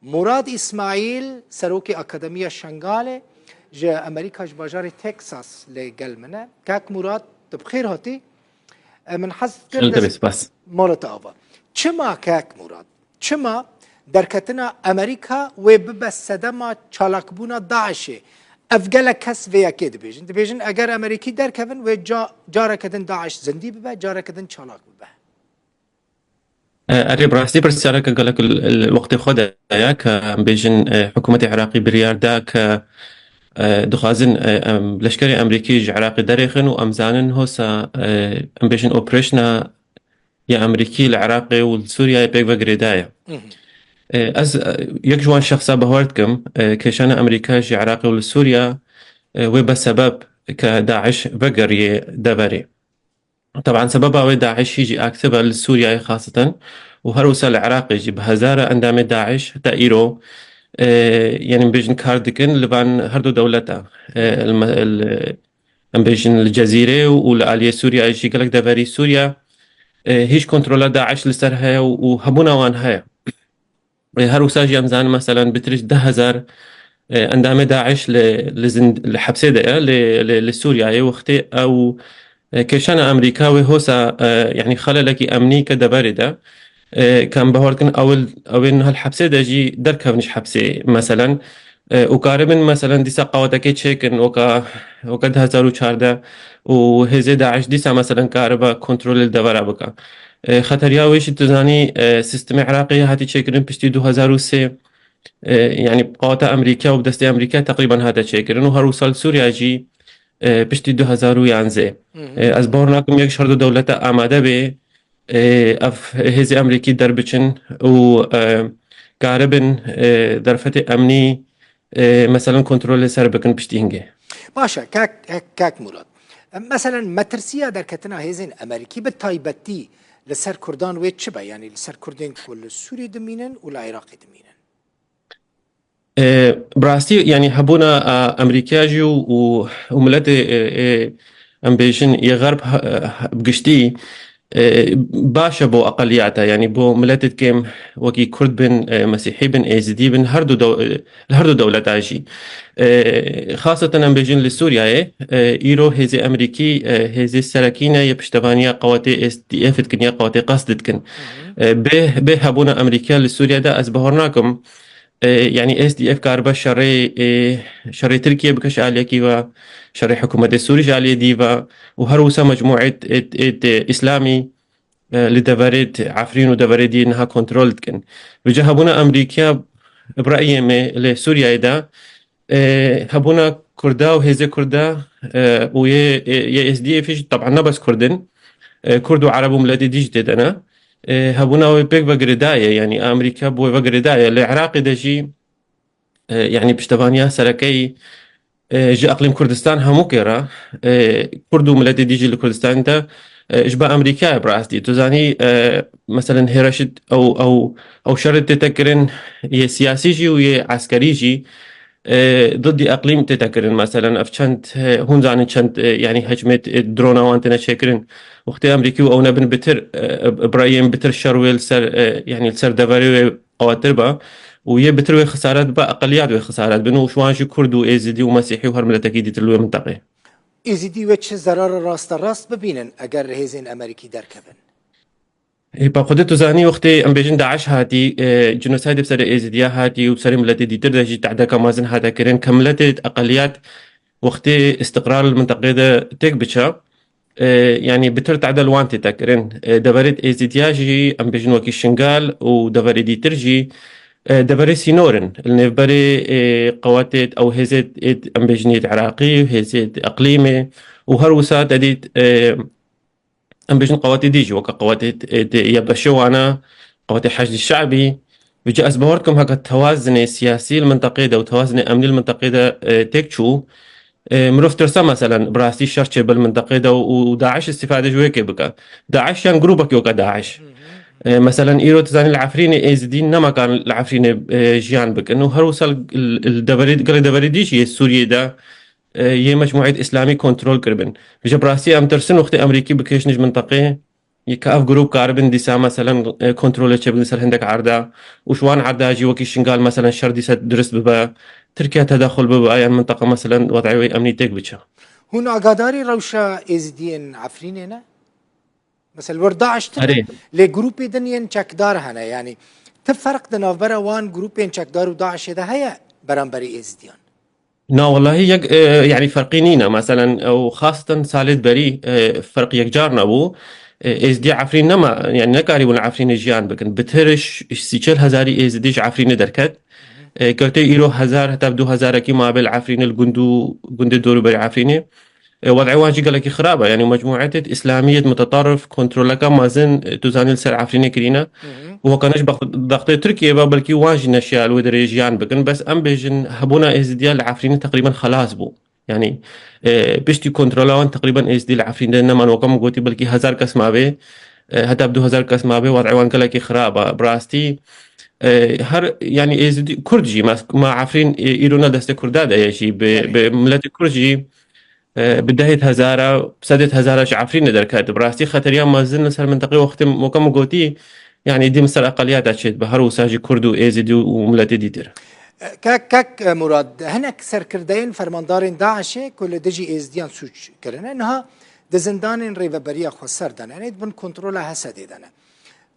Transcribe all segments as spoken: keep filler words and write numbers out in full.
Murad Îsmaîl, serokê Akademiya Şengalê, ji Amerîka, ji bajarê Texas lê gel min e. Kak Murad, tu bi xêr hatî. E, min hez kir Gelek dest spas. Mala te ava. Çima, Kak Murad? Çima derketina Amerîka wê bibe sedema çalakbûna DAIŞê? Ev gelek kes vê yekê dibêjin. Dibêjin, eger Amerîkî derkevin, wê ca-, careke din DAIŞ zindî bibe, careke din çalak bibe. E, erê, bi rastî pirsyareke gelek li, li wextê xwe de ye, ke em bêjin, e, hikûmetê Iraqî biryar da ke, e, dixwazin, e, em, leşkerê Amerîkî ji Iraqê derêxin û em zanin hosa, e, em bêjin operêşna ya Amerîkî li Iraqê û li Sûriyeyê pêk ve girêdaye. Mhm. E, ez, e, yek ji wan şexsa bawer dikim, e, kêşana Amerîka ji Iraqê û li Sûriya, e, wê be sebeb ke DAIŞ vegeriyê deverê. Teban sebeba wê DAIŞ hî jî aktif e li Sûriyeyê xaseten û her wisa li Iraqê jî bi hezara endamê DAIŞ heta îro, e, yani bêjin kar dikin li van her du dewleta. E, li me-, li, em bêjin li Cezîrê û, û li aliyê Sûriyeyê jî gelek deverî Sûriya, e, hîç kontrola DAIŞ li ser heye û, û hebûna wan heye. E, her wisa jî em zanin, meselen, bitir ji deh hezar, e, endamê DAIŞ li, li zind-, li hepsê de ye, li, li, li Sûriyeyê wextê ew, e, kêşana Amerîka wê hosa, e, yani xelelekî emnî ke deverê de, e, ke em bawer dikin ew, ew ê niha li hepsê de jî derkevin ji hepsê, meselen, e, û karibin, meselen, dîsa qawetekê çêkin, weka, weka du hezar û çardeh û hêzê DAIŞ dîsa, meselen, karibe kontrolê li devera bike. E, xeteriya wê jî tu zanî, e, sîstemê Iraqê hatî çêkirin piştî du hezar û sê. E, yani qaweta Amerîka û bi destê Amerîka teqrîben hate çêkirin û her wisa li Sûriya jî, e, piştî du hezar û yanzê. Hı hı. E, ez bawer nakim yek ji her du dewlete amade bê, e, ev hêzê Amerîkî derbiçin û, e, karibin, e, derfetê emnî, e, meselen kontrolê ser bikin piştî hingê. Baş e, kak, kak, kak Murat. E, meselen, metirsiya derketina hêzên Amerîkî bi taybetî li ser Kurdan wê çi be? Yani li ser Kurdên ku li Sûriyê dimînin û li Iraqê dimînin? E, bi rastî, yani hebûna, a, Amerîkaya jî û, û, û miletê, e, e, em bêjin, yê Xerb, ha, ha, bi giştî, e, baş e bo eqeliyata, yani bo miletê kêm wekî Kurd bin, e, Mesîhî bin, Êzidî bin, her du dew-, e, li her du dewleta jî. E, xaseten em bêjin li Sûriyeyê, e, îro hêzê Amerîkî, e, hêzê serekî ne yê piştevaniya qewetê S D F dikin ya qewetê Qesd dikin. Hı hı. E, bê, bê hebûna Amerîkiya li Sûriye de ez bawer nakim, e, yani S D F karibe şerê, e, şerê Tirkiye bike ji aliyekî ve, şerê hikûmetê Sûrî ji aliyê dî ve û her wisa mecmûê t-, t-, t-, îslamî, e, li deverê t-, Efrîn û deverê dî niha kontrol dikin. Vêca hebûna Amerîkiya bi reyê me li Sûriyeyê de, e, hebûna Kurda û hêzê Kurda, e, û yê, e, yê S D F jî, teban ne bes Kurd in, e, Kurd û Ereb û miletê dî jî tê de ne. E, hebûna wê pêk ve girêdaye, yani Amerîka bi wê ve girêdaye. Li Iraqê de jî, e, yani piştevaniya serekeyî, e, ji Eqlîm Kurdistan hemû kê re, e, Kurd û miletê dî jî li Kurdistanê de, e, ji ba Amerîkayê bi rastî. Tu zanî, e, meselen hêreşit ew, ew, ew şerê tête kirin yê siyasî jî û yê eskerî jî, e, diddî eqlîm tête kirin. Meselen ev çend, e, hûn zanin çend, e, yani hecmê, e, drona wan têne çêkirin. Wextê Amerîkî û ew nebin bitir, e, bi reyên bitir şer wê li ser, e, yani li ser deverê wê qawettir be û yê bitir wê xesaret be, eqeliyat wê xesaret bin û ji wan jî Kurd û Êzidî û Mesîhî û her miletekî dîtir li wê minteqê. Êzidî wê çi zerara rasterast bibînin eger hêzên Amerîkî derkevin? Ê, pa xwedê tu zanî wextê em bêjin DAIŞ hatî, e, cinosaydê bi serê Êzidiya hatî û bi serê miletê dîtir de jî tehdeka mezin hate kirin, ke miletê eqeliyat wextê îstiqrar li minteqê de têk biçe, e, yani bitir tehde li wan tête kirin. E, deverê Êzidiya jî, em bêjin wekî Şingal û deverê dîtir jî, e, deverê sînor in. Li nêvberê, e, qewetê ew hêzê, ê, em bêjin yê Iraqî, hêzê eqlîmê û her wisa te dît, e, em bêjin qewetê dî jî, weke qewetê, e, YPŞ wana, qewetê Heşdî Şe'bî. Vêca ez bawer dikim heke tewazinê siyasî li minteqê de û tewazinê emnî li minteqê de, e, têk çû, e, mirov tirse, meselen, bi rastî şer çêbe li minteqê de û, û DAIŞ îstîfade ji wê yekê bike. DAIŞ yan grûbekî weke DAIŞ. Hı hı. E, meselen, îro tu zanî li Efrînê Êzidî nema karin li Efrînê, e, jiyan bikin û her wisa li, li, li deverê, gelê deverê dî jî yê Sûriyê de, e, yê mecmûeyê Îslamî kontrol kiribin. Vêca bi rastî em tirsin wextê Amerîkî bikêşin ji minteqê, Ka ev grûp karibin dîsa, meselen, e, kontrolê çêbikin ser hindek erda û ji wan erda jî wekî Şingal, meselen, şer dîsa dirust bibe, Tirkiye tedexul bibe, yan minteqa, meselen, wed'ê wê emnî têk biçe. Hûn agadarî rewşa Êzidiyên Efrînê ne? Mesela, li wir DAIŞ tune, Erê. Lê grûpê din yên çekdar hene, yanî ti ferq di navbera wan grûpên çekdar û DAIŞê de heye beramberî Êzidiyan? Na, wellahî yek, e, yanî ferqî nîne. Meselen, ew xastin salê berî, e, ferq yekcar nebû. E, Êzidî Efrîn nema, yanî nekarîbûn li Efrînê jiyan bikin. Bitir ji sî çel hezarî Êzidî ji Efrînê derket. E, kewtê îro hezar heta bi du hezarekî mabê li Efrînê li gund û gundê dorûberî Efrînê. E, wed'ê wan jî gelekî xirab e. Yanî mecmûetê îslamiyê mutetarif kontroleka mezin, e, tu zanî li ser Efrînê kirîne. Hı hı. Û heke ne ji bext-, bextê Tirkiyê ve, belkî wan jî neşiya li wê derê jiyan bikin. Bes em bêjin, hebûna Êzidiya li Efrînê teqrîben xelas bû. Yanî, e, piştî kontrola wan teqrîben Êzidî li Efrînê neman. Weke min gotî, belkî hezar kes mabê, e, heta bi du hezar kes mabê, wed'ê wan gelekî xirab e. Bi rastî, e, her, yanî Êzidî, Kurd jî, mas-, ma Efrîn, e, îro ne destê Kurda de ye jî, bi, Belê. Bi miletê Kurd jî, e, bi dehêt hezara, sedêt hezara ji Efrînê derket. Bi rastî xeteriya mezin li ser minteqê wextê weke min gotî, yanî dî min ser eqeliyata çêdibe, her wisa jî Kurd û Êzidî û miletê dîtir. Kek, kek Murad, hinek serkirdeyên fermandarên DAIŞê ku li dijî Êzidiyan sûc kirine, niha di zindanên Rêveberiya Xweser de ne, yanî di bin kontrola Hesedê de ne.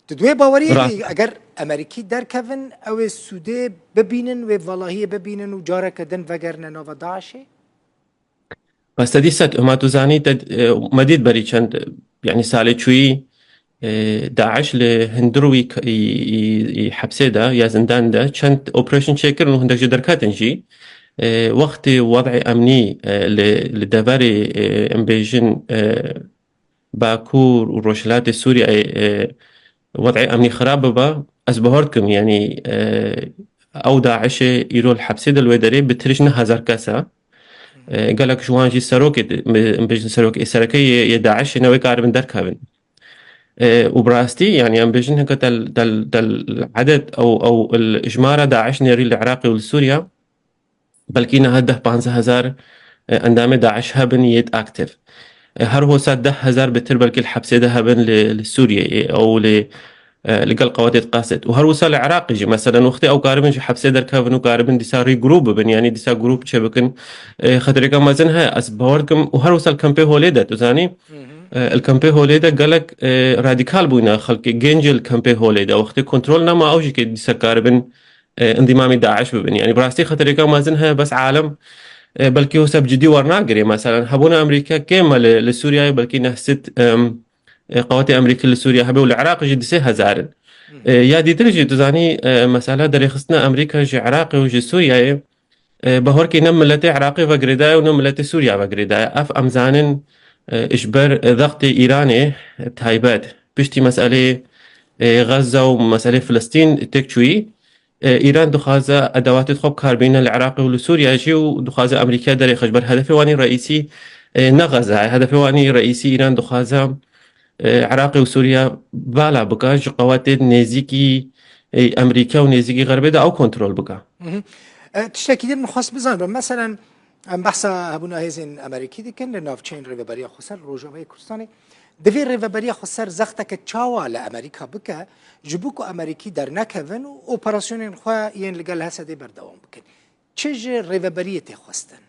Tu di wê baweriyê Rast. Bî, eger Amerîkî derkevin, ew ê sûdê bibînin, wê valahiyê bibînin û careke din vegerine nava DAIŞê? Sedî sed, hema tu zanî, te, e, me dît berî çend, e, yanî salê çûyî, e, DAIŞ li hundir wî k-, î, î, î hepsê de ya zindan de çend operasyon çêkirin û hindek jî derketin jî. E, wextê wed'ê emnî, e, li, li deverê, e, em bêjin, e, Bakur û Rojhilatê Sûriyeyê, e, wed'ê emnî xirab bibe, ez bawer dikim, yanî, e, ew DAIŞê îro li hepsê de li wê derê bitir ji neh hezar kes e. E, gelek ji wan jî serokê, em bêjin serokê, sereke yê, yê DAIŞê ne wê karibin derkevin. E, û bi rastî, yanî em bêjin hinka tel, tel, tel edet ew, ew il-, jimara DAIŞ nêrî li Iraqê û li Sûriya, belkî niha deh panzdeh hezar, e, endamê DAIŞ hebin yêt aktif. E, her hosa deh hezar bitir belkî li hepsê de hebin li, li Sûriyeyê, ew li, e, li gel qewatê diqasit. Û her wisa li Iraqê jî, meselen, wextê ew karibin ji hepsê derkevin û karibin dîsa regroup bibin, yanî dîsa grûp çêbikin, e, xeterêka mezin heye. Ez bawer dikim, û her wisa li kempê Holê de, tu zanî, Hı hı. e, li kempê Holê de gelek, e, radîkal bûyne xelkê, gencê li kempê Holê de. Wextê kontrol nema, ew jî kê dîsa karibin e, endîmamî DAIŞ bibin. Yanî bi rastî xeterêka mezin heye, bes alem, e, belkî wisa bi cidî wernagirê. Meselen, hebûna Amerîka kêm e li, li Sûriyeyê, belkî neh sed, em, e, qewatê Amerîkî li Sûriye hebe û li Iraqê jî du sê hezar in. Hı hı. E, ya dîtir jî, tu zanî, e, mesela derêxistina Amerîka ji Iraqê û ji Sûriyeyê, e, bawer kî ne miletê Iraqê ve girêdaye û ne miletê Sûriye ve girêdaye. Ev em zanin, e, ji ber zextê Îranê, e, taybet. Piştî meseleyê, e, Xezze û meseleyê Filistîn têk çûyî, e, Îran dixwaze edewatê xwe bikar bîne li Iraqê û li Sûriye jî û dixwaze Amerîkaya derêxe. Ji ber hedefê wanî reîsî, e, ne Xezze ye. Hedefê wanî reîsî Îran dixwaze, e, Iraqê û Sûriye vala bike, ji qewatê nêzîkî, e, Amerîka û nêzîkî Xerbê de ew kontrol bike. Mhm. E, tiştekî din min xwest bizanibe. Meselen, em behsa hebûna hêzên Amerîkî dikin li navçeyên Rêveberiya Xweser li Rojavayê Kurdistanê. Divê Rêveberiya Xweser zexteke çawa li Amerîka bike, ji bo ku Amerîkî dernekevin û operasyonên xwe yên li gel Hesedê berdewam bikin? Çi ji Rêveberiyê tê xwestin?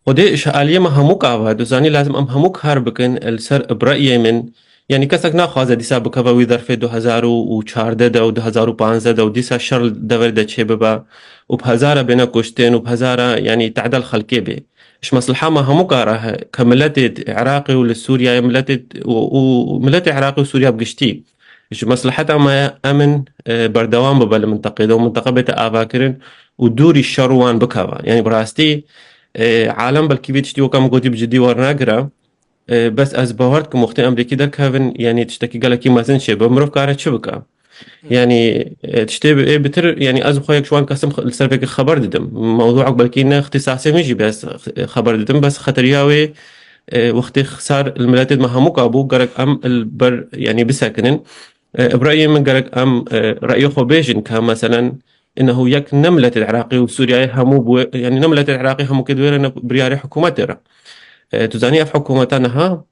Xwedê ji aliyê me hemû gava, tu zanî, lazim em hemû kar bikin li ser, bi reyê min. Yanî kesek naxwaze dîsa bikeve wî derfê du hezar û çardeh de û du hezar û panzdeh de û dîsa şer li deverê de çêbibe û bi hezara bêne kuştin û bi hezara, yanî, tehda li xelkê bê. Ji mesleha me hemû kara he, ke miletê Iraqê û li Sûriyeyê, miletê û, û miletê Iraqê û Sûriya bi giştî. Ji mesleheta me ye emin, e, berdewam bibe li minteqê de û minteqe bête avakirin û dûrî şer û wan bikeve. Yanî bi rastî, e, alem belkî vê tiştî weke min gotî bi cidî wernagire. E, bes ez bawer dikim wextê Amerîkî derkevin, yanî tiştekî gelekî mezin çêbe. Mirov kare çi bike? Yanî, e, tiştê bi-, ê bitir, yanî ez xwe yek ji wan kesim x-, li ser vêkê xeber didim. Mewzûek belkî ne îxtîsasê min jî be, ez x-, xeber didim. Bes xeteriya wê, e, wextê xisar li miletê me hemûka bû, gerek em li ber, yanî bisekinin. E, bi reyê min gerek em, e, reyê xwe bêjin ke meselen, innehu yek ne miletê Iraqê û Sûriyeyê hemû bû, yanî ne miletê Iraqê hemû kê di wê re ne biryarê hikûmetê re. E, tu zanî ev hikûmeta niha,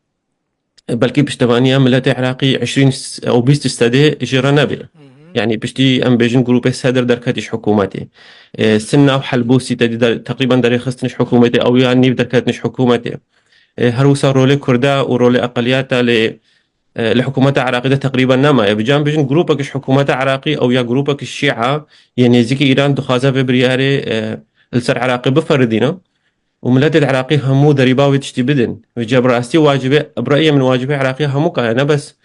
belkî piştevaniya miletê Iraqî eşrîn û bîst sedê jê re nebe. Hı hı. Yani piştî em bêjin grûpê Sedr derketî ji hikûmetê. E, Sinna û Helbûsî te dî der-, teqrîben derêxistin ji hikûmetê, ew ya nîv derketin ji hikûmetê. E, her wisa rolê Kurda û rolê eqeliyata lê, e, li hikûmeta Iraqî de teqrîben nemaye. Bi can bêjin grûpek ji hikûmeta Iraqî ew ya grûpek Şîa yê nêzîkî Îran dixwaze vê biryarê, e, li ser Iraqê biferidîne. û miletê Iraqî hemû derîba wê tiştî bidin. Vêca bi rastî wacibê, bi reyê min wacibê Iraqî hemû ka ye. Ne bes,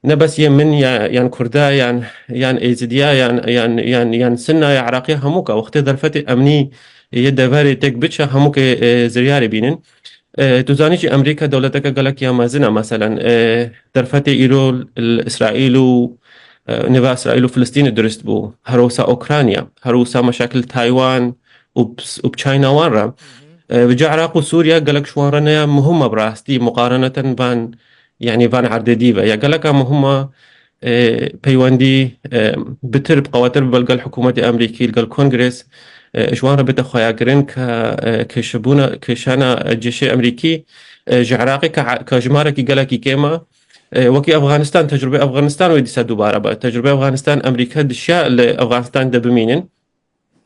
ne bes yê min ya, yan Kurda, yan, yan Êzidiya, yan, yan, yan, yan Sinna ya Iraqî hemû ka. Wextê derfetê emnî yê deverê têk biçe, hemû kê, e, ziryarê bînin. E, tu zanî jî Amerîka dewleteke gelek ya mezin e, meselen, e, derfetê îro li Îsraîl û, e, nêva Îsraîl û Filistînê durist bû. Her wisa Ukrayna, her wisa meşakil Taywan û ps-, û bi China wan re. E, bi ca Iraq û Sûriye gelek ji wan re ne ya muhim e bi rastî, muqareneten van, yanî van erdê dî ve. Ya geleka muhim e, e, peywendî, e, bitir, bi qewettir bibe li gel hikûmetê Amerîkî, li gel Kongres, e, ji wan re bête xweyakirin ke, e, kêşebûna, kêşana cêşê Amerîkî, e, ji Iraqê ke, ke jimarekî gelekî kêm e. E, wekî Afganistan, tecrûbê Afganistan wê dîsa dubare be. Tecrûbê Afganistan, Amerîka dişiya li Afganistan de bimînin.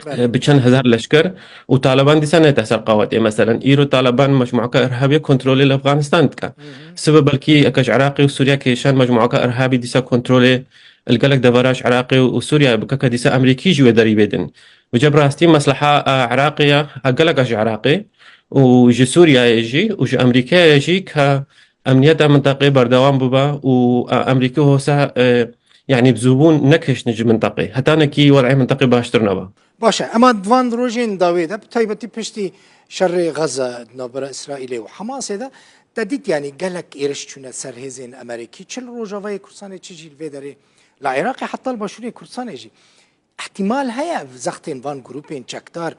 Belê. E, bi çend hezar leşker û Taliban dîsa nete ser qawetê. Meselen, îro Taliban mecmuaka irhabî kontrolê li Afganistan dike. Hı hı. Sibe belkî eke ji Iraqê û Sûriye kêşan mecmuaka irhabî dîsa kontrolê li gelek devera ji Iraqê û Sûriye bike ke dîsa Amerîkî jî wê derî bêdin. Vêca bi rastî mesleha, e, Iraqê ya, e, gelek e ji Iraqê û ji Sûriyeyê jî û ji Amerîkayê jî ke emniyeta mintaqê berdewam bibe û, e, Amerîkî hosa, e, yanî bi zûbûn nekêştin ji mintaqê. Hetanekî wed'ê mintaqê baştir nebe. Baş e, ema di van rojên dawê de, bi taybetî piştî şerê Xeze di navbera Îsraîlê û Hamasê de, te dît, yanî gelek êriş çûne ser hêzên Amerîkî, çi li Rojavayê Kurdistanê, çi jî li vê derê li Iraqê, heta li Başûrê Kurdistanê jî. Îhtîmal heye ev zextên van grûpên çekdar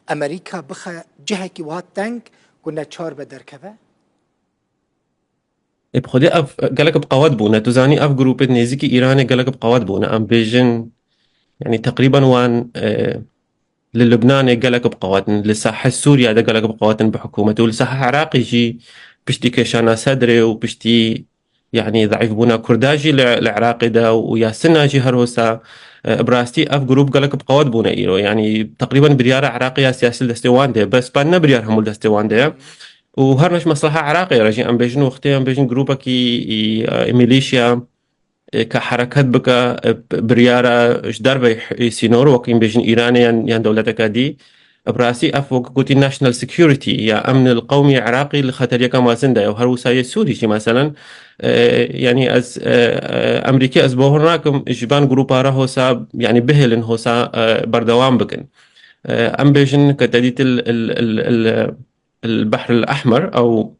Amerîka bixe cihekî wiha teng ku neçar be derkeve? Ê, bi xwedê ev gelek bi qewet bûne. Tu zanî, ev grûpê nêzîkî Îranê gelek bi qewet bûne. Em bêjin, yanî teqrîben wan, e, li Lubnanê gelek bi qewet in, li sahe Sûriye de gelek bi qewet in bi hikûmet û li sahe Iraqê jî piştî kêşana Sedrê û piştî, yanî, zeîfbûna Kurda jî li, li Iraqê de û ya Sinna jî her wisa, e, bi rastî ev grûp gelek bi qewet bûne îro. Yanî teqrîben biryara Iraqê ya siyasî li destê wan de ye. Bes ben ne biryar hemû li destê wan de ye. Û her ne ji mesleha Iraqê re jî, em bêjin wextê, em bêjin grûpekî, î, e, milîşya, e, ke hereket bike, e, b-, biryara ji dervey, e, sînor, wek em bêjin Îranê yan, yan dewleteke dî. Bi rastî ev, wek gotî, national security ya emn el qewmî Iraqî li xeteriyeke mezin de ye. Û her wisa yê Sûrî jî, meselen, e, yanî ez, e, e, Amerîkî ez bohir nakim ji van grûpa re hosa, yanî bihêlin hosa, e, berdewam bikin. E, em bêjin ke te dît il, il, il, il, il Behr el Ehmer ew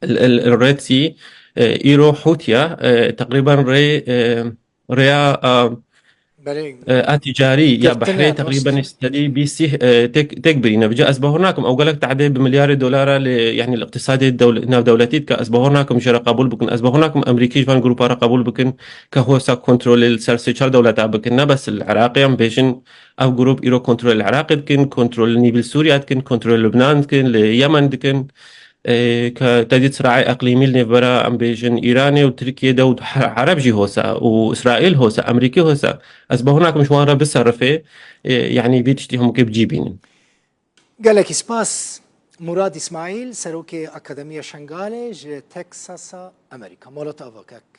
il, il, il Red Sea, e, îro Hûtiya, e, teqrîben rê, e, rêya, e, Belê. e, a ticarî ya Girtinê behrê teqrîben rast. Sedî bîst, e, têk, têk birîne. Vêca ez bawer nakim, ew gelek tehdê bi milyarê dolara li, yanî li iqtisadê dewl-, navdewletî dike, ez bawer nakim jê re qebûl bikin. Ez bawer nakim Amerîkî ji van grûpa re qebûl bikin ke hosa kontrolê li ser sê çar dewleta bikin. Ne bes li Iraqê, em bêjin ev grûp îro kontrolê li Iraqê dikin, kontrolê nîvî li Sûriya dikin, kontrolê Lubnan dikin, li Yemen dikin. E, ke te dît siraê eqlîmî li nêvbera, em bêjin, Îranê û Tirkiyê de û he-, Ereb jî hosa û Îsraîl hosa, Amerîkî hosa. Ez bawer nakim ji wan re biserifê, e, yanî vî tiştî hemûkê bi cî bînin. Gelekî spas. Murad Îsmaîl, Serokê Akademiya Şengalê ji Texasa Amerîka. Mala te ava kek.